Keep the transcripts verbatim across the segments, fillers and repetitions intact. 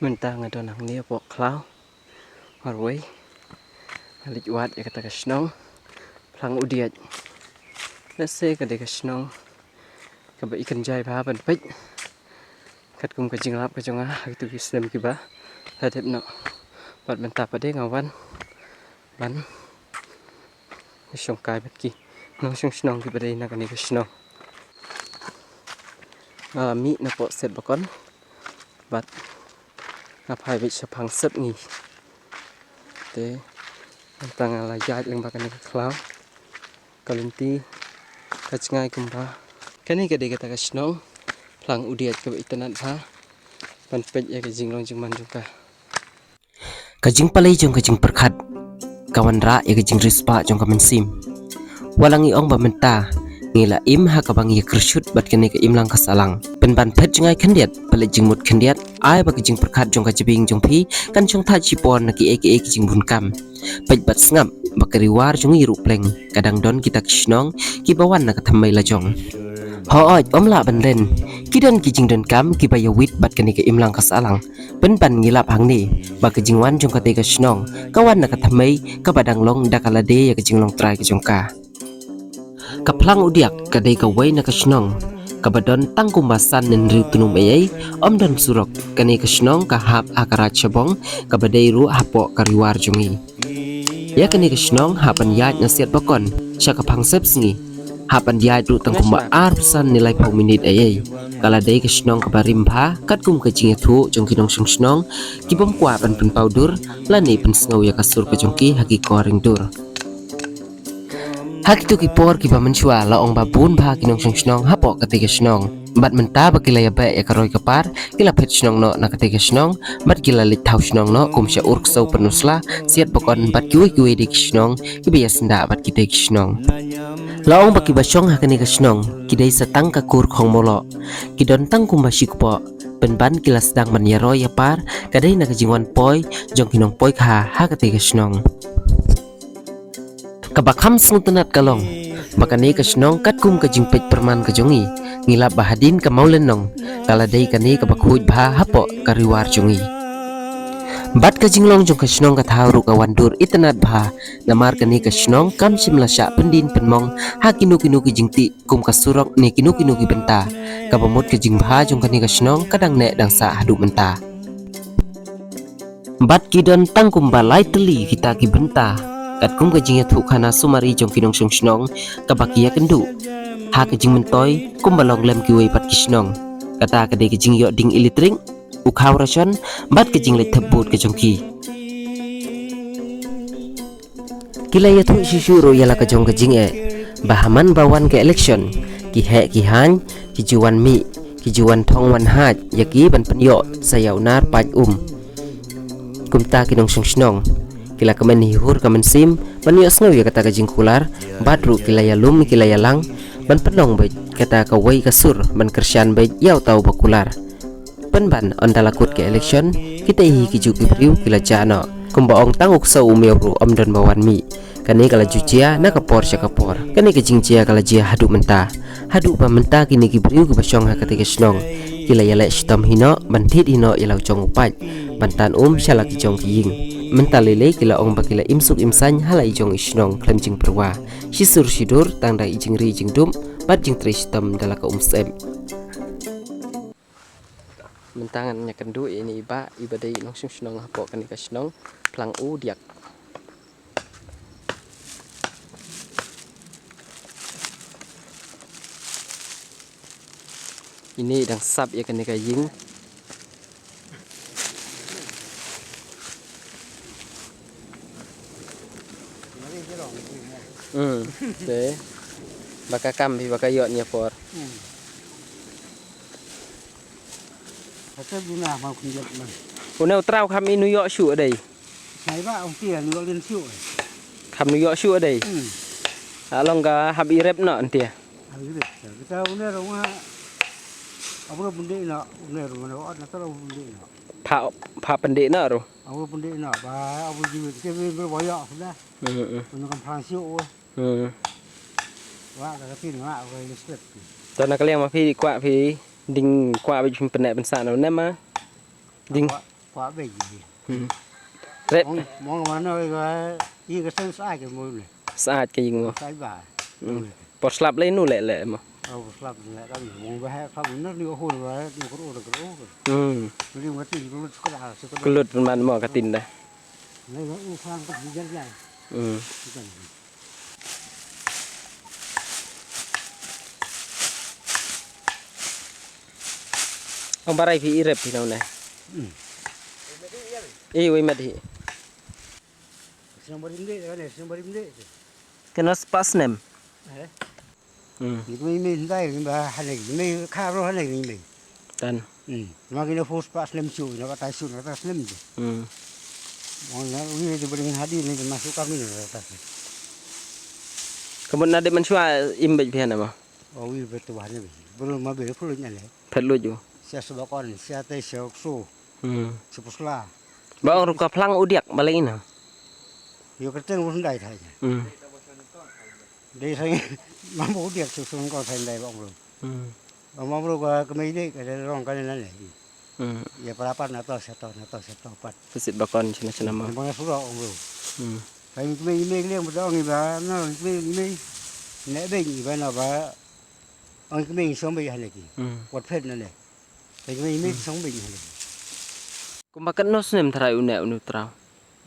Mynta nga don hangne hapoh khlaw marwei. Nga leit wad ïa kata ka shnong Phlang U Diat. Lehse ka dei ka shnong kaba i kynjai bha ban peit. Katkum ka jinglap ka jong nga ha kitu ki snem kiba la dep noh. Bad mynta pat de nga wan ban shongkai bad ki nongshong shnong kiba dei na kane ka shnong. Nga la mih napoh Siatbakon bad nga phai beit shaphang Sepngi. Te mynta nga la ïaid lyngba kane ka khlaw, ka lynti ka jngai kumba. Kane ka dei kata ka shnong Phlang U Diat kaba itynnad bha ban peit ïa ka jinglong jingman jong ka. Ka jingpalei jong ka jingpyrkhat ka wanrah ïa ka jingriewspah jong ka mynsiem. Wat la ngi ong ba mynta ngi la im ha kaba ngi ïa kyrshut bad kane ka imlang ka sahlang. Pynban phet jngai khyndiat, pynleit jingmut khyndiat, ai ba ka jingpyrkhat jong ka jabieng jong phi kan shongthait shipor na kiei kiei ki jingbun kam. Peit bad sngap ba ka riwar jong ngi ruh pleng, ka dang don kita ki shnong kiba wan na ka thymmei lajong. Hooid, ym lah ban len, ki don ki jingdonkam kiba ïawit bad kane ka imlang ka sahlang. Pynban ngi lap hangne ba ka jingwan jong kata ka shnong ka wan na ka thymmei kaba dang long da ka lade ïa ka jinglong trai ka jong ka. Ka Phlang U Diak ka dei kawei na ka shnong kaba don tang kumba san ne hynriew tnum eiei, ym don surok. Kane ka shnong ka hap ha ka Raid Shabong kaba dei ruh hapoh ka riwar jong ngi. Ïa kane ka shnong hap ban ïaid na Siatbakon sha ka phang Sepsngi, hap ban ïaid ruh tang kumba arphew san ne laiphew minit eiei. Ka la dei ka shnong kaba rim bha katkum ka jingïathuh jong ki nongshong shnong, ki bym kwah ban pynpaw dur lane pynsngew ïa ka sur ka jong ki ha ki kor ring dur. Ha kitu ki por kiba mynshuwa la ong ba bun bha ki nongshong shnong hapoh kata ka shnong. Bad mynta ba ki la ïabeh ïa ka roi ka par, ki la phet shnong noh na kata ka shnong, bad ki la leit thaw shnong noh kum sha Urksew, Pynursla, Siatbakon bad kiwei kiwei de ki shnong kiba ïasyndah bad kita ki shnong. La ong ba kiba shong ha kane ka shnong ki dei sa tang ka kur khong mawloh. Ki don tang kumba shi kpoh, pynban ki la sdang ban ïaroi ïapar, ka dei na ka jingwan poi jong ki nongpoi kha ha kata ka shnong. Kaba kham sngewtynnat ka long ba kane ka shnong katkum ka jingpeit pyrman ka jong ngi, ngi lap ba hadien ka Mawlynnong ka la dei kane kaba khuid bha hapoh ka riwar jong ngi. Bad ka jinglong jong ka shnong ka thaw ruh ka wan dur itynnad bha, namar kane ka shnong kam shym la shah pyndin pynmong ha kino kino ki jingtih kum ka surok ne kino kino ki bynta. Kaba mut ka jingbha jong kane ka shnong ka dang neh dang sah haduh mynta. Bad ki don tang kumba lai tylli kita ki bynta, katkum ka jingïathuhkhana sumari jong ki nongshong shnong kaba ki ïakynduh ha ka jingmyntoi kumba long lem kiwei pat ki shnong. Kata ka dei ka jingïoh ding electric, u khaw ration bad ka jingleit thep vote ka jong ki. Ki la ïathuh shuh shuh ruh ïa la ka jong ka jingeh ba ha man ba wan ka election, ki heh ki haiñ ki ju wan mih, ki ju wan thong wan hait ïa ki ban pynïoh sa ïa u nar paid um. Kumta ki nongshong shnong ki la kmen hi hur ka mynsiem ban ïohsngew ïa kata ka jingkular, bad ruh ki la ïalum ki la ïalang ban pynlong beit kata kawei ka sur ban kyrshan beit ïa uta uba kular. Pynban ynda la kut ka election, kita hi ki ju ki briew ki la jah noh. Kumba ong, tang u ksew u miaw ruh ym don ba wan mih. Kane ka la ju jia na ka por sha ka por. Kane ka jingjia ka la jia haduh mynta. Haduh ba mynta kine ki briew kiba shong ha kata ka shnong ki la ïaleh shitom hi noh ban thied hi noh ïa la u jong u paid ban tan um sha la ki jong ki ïing. Mynta lei lei ki la ong ba ki la im suk im saiñ ha la i jong i shnong khlem jingpyrwa. Shi sur shi dur tang da i jingri jingdup bad jingtrei shitom da la ka umsyep. Mynta ngan ïakynduh ïa ine i bah iba dei i nongshong shnong hapoh kane ka shnong Phlang U Diak. Ine i dang sap ïa kane ka ïing. Hmm, te. Ba ka kam phi ba ka ïoh nia por. Hmm. Kata bina mau khyndiat man. Une u trau kham i nu ïoh shuh dei. Nai ba ong tia nu ïoh lin shuh. Kham nu ïoh shuh dei. Hmm. Along ka hap i rep noh ntia. Hap i rep. Kita une rong ha. Abu pyndik noh, une rong na ot na trau pyndik noh. Pha pha pyndik noh ru. Abu pyndik noh ba abu jiwit ke bi berboyak sudah. Hmm, hmm. Une kam phan shuh. Hmm. Wa ka tin wa ka listrik. To na ka liang ma phi kwah phi ding kwah bit phi pynnek pynsah na ne ma. Ding. Kwah. Kwa bej. Hmm. Ret. Mong, mong mano ka, i ka sen sa ke mo ne. Sa ke ing mo. Sa ba. Hmm. Por slap le nu le le mo. Oh, por slap le ka mong ba ha ka ni ko ho ba ni ko ro ko. Hmm. Ni ma ti ko lut ka da se ko. Kulut man mo ka tin da. Ni ko u khang ka di ja. Hmm. Ong barai phi irep phi nau ne. Hmm. I wi mad hi. Snem barim de, ne snem barim de. Kena spas nem. Eh. Hmm. Ni kumi me ndai ni ba hane ni me kharo hane ni me. Tan. Hmm. Ma kina fus pas nem chu, na kata chu, na kata nem chu. Hmm. Ong na wi de bring hadi ni masuk kami na kata. Kamu na de mansua imbej phi hane ma. Awi betu hane bi. Bulu ma be pulu nyale. Phet luju. Sia sebakon, sia te sia oksu. Hmm. Sia pusla. Ba ong ruka phlang udiak balik ina. Yo kerteng bulu ndai thai. Hmm. Dei sang mambo udiak su sun ko thai ndai ba ong bulu. Hmm. Ong mambo ka kemai dei ka dei rong ka nane. Hmm. Ya parapat na to sia to na to sia to pat. Pesit bakon china china ma. Bang sura ong bulu. Hmm. Kai kemai kemai kliang ba ong ba na kemai kemai. Ne be ni ba na ba. Ong kmie song bej hane ki. Hmm. Wat phet na ne. Ong kmie song bej hane ki. Kumba katno snem trai une unu trau?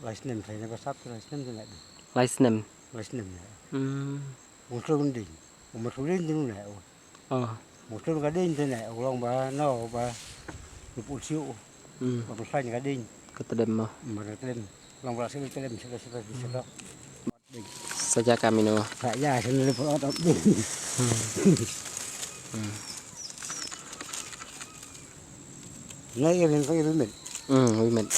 Lai snem trai ne ka sap lai snem ne. Lai snem. Lai snem ne. Hmm. Ong slo ong ding. Ong ma slo ding ding ne. Oh. Ong slo ka ding ding ne. Ong long ba no ba. Lu pu siu. Hmm. Ba pu sai ka ding. Ka tedem ma. Ma ka tedem. Long ba sel tedem sel sel sel. Sa ja ka mino. Sa ja sini le pot op. Hmm. Hmm. Na irin ko irin mit. Hmm, wi mit.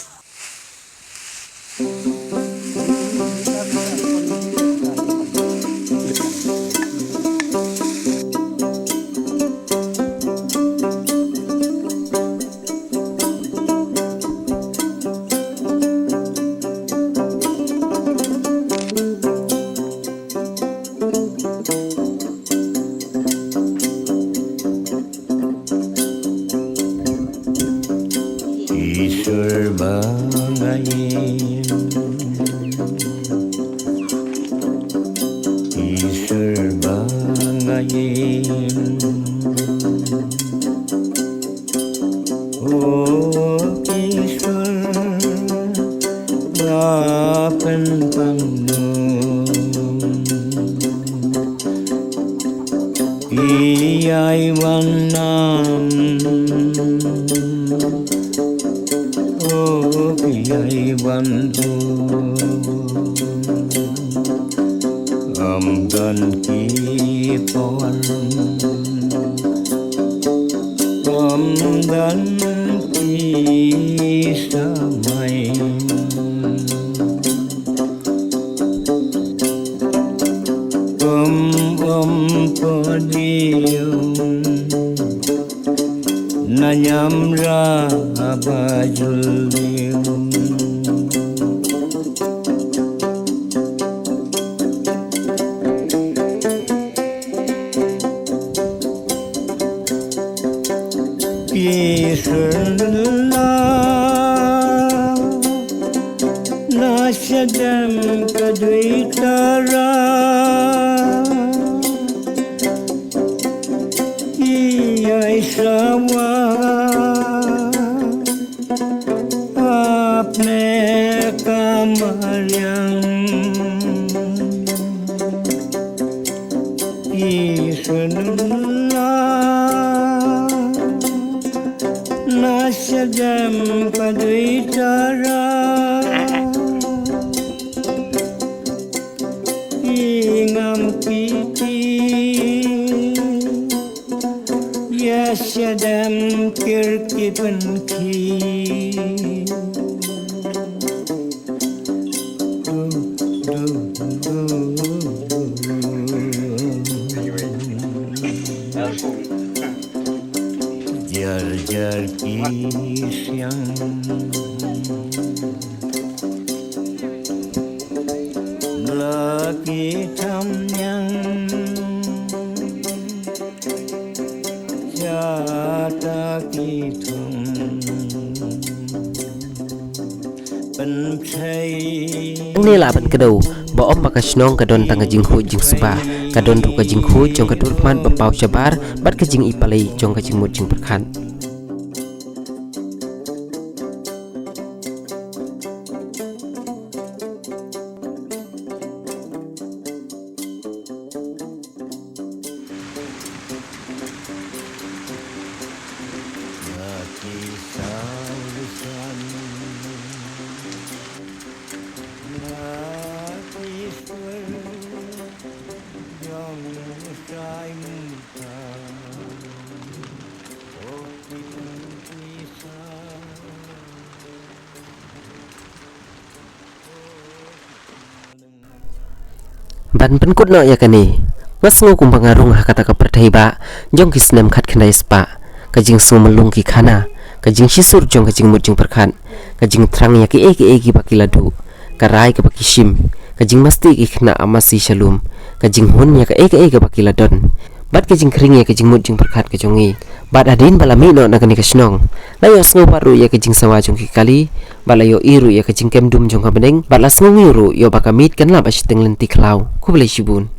Ishwar ba nga ïeng, Ishwar ba nga ïeng. O Ishwar ba pynpang ïa i wan nam. O ïa i wan nam. Ym don ki por, ym don ki samai. Ym, ym podium na ñiamra ba jylliew. Ki syrna na shadem ka dei tara. Ki ai sawa apne ka mariang. Ki syrna na shadem ka dei tara. Ki ngam ki ki. Ïa shadem kyrkieh pynkhie. Jar jar ki siang. La ki tham ñiang. Jata ki thung. Hangne lah ban kdew ba ym ba ka shnong ka don tang ka jingkhuid jingsuba, ka don ruh ka jingkhuid jong ka dur khmat ba paw shabar bad ka jingipalei jong ka jingmut jingpyrkhat. Ban pynkut noh ïa kane, nga sngew kumba nga rung ha kata ka pyrthei ba jong ki snem khatkhyndai spah, ka jingsngew mlung ki khana, ka jingshisur jong ka jingmut jingpyrkhat, ka jingthrang ïa kiei kiei kiba ki la duh, ka rai kaba ki shim, ka jingmasti ki khynnah masi shalum, ka jinghun ïa kaei kaei kaba ki la don, bad ka jingkhring ïa ka jingmut jingpyrkhat ka jong ngi. Bad hadien ba la mih noh na kane ka shnong, la ïohsngew pat ruh ïa ka jingsawa jong ki kali, bad la ïohi ruh ïa ka jingkem dum jong ka bneng, bad la sngew ngi ruh ïoh ba ka miet kan lah ba shiteng lynti khlaw. Khublei shibun.